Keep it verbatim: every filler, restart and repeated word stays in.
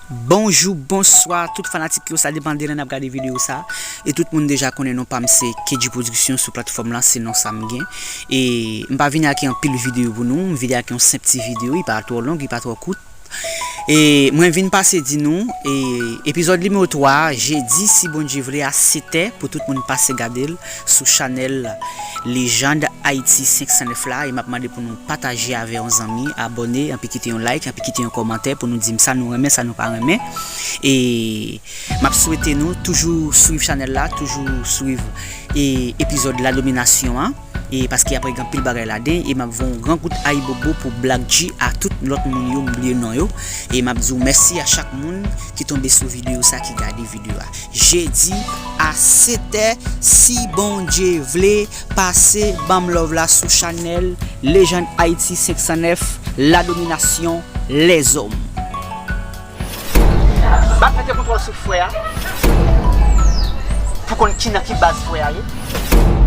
Bonjou, bonswa, tout fanatik yo, sa depann de lè n ap gade videyo sa. E tout moun deja konnen non pa m se Kedji Production sou platfòm lan, se non sa m gen. E m pa vini ak anpil videyo pou nou, m vini ak yon senp ti videyo, li pa twò long, li pa twò kout. E mwen vin pase di nou, e epizòd nimewo twa, jedi, si Bondye vle, a sèt è, pou tout moun pase gade l sou chanèl Légende Haïti senk san nèf la, e m ap mande pou nou pataje avè yon zanmi, abòne, anpi kite yon like, anpi kite yon kòmantè pou nou di m sa nou renmen, sa nou pa renmen. E m ap swete nou toujou swiv chanèl la, toujou swiv e epizòd La Domination an. E paske apre gen anpil bagay ladan, e m ap voye yon gran kout ayibobo pou Black G a tout lòt moun yo, m bliye non yo. E m ap di w mèsi a chak moun ki tonbe sou videyo sa, ki gade videyo a. Jedi a sèt è, si Bondye vle, pase ban m love la sou chanèl Légende Haïti senk san nèf, La Domination, Lèzòm. M ap mete kontwòl sou frè a pou konn ki nan ki baz frè a ye.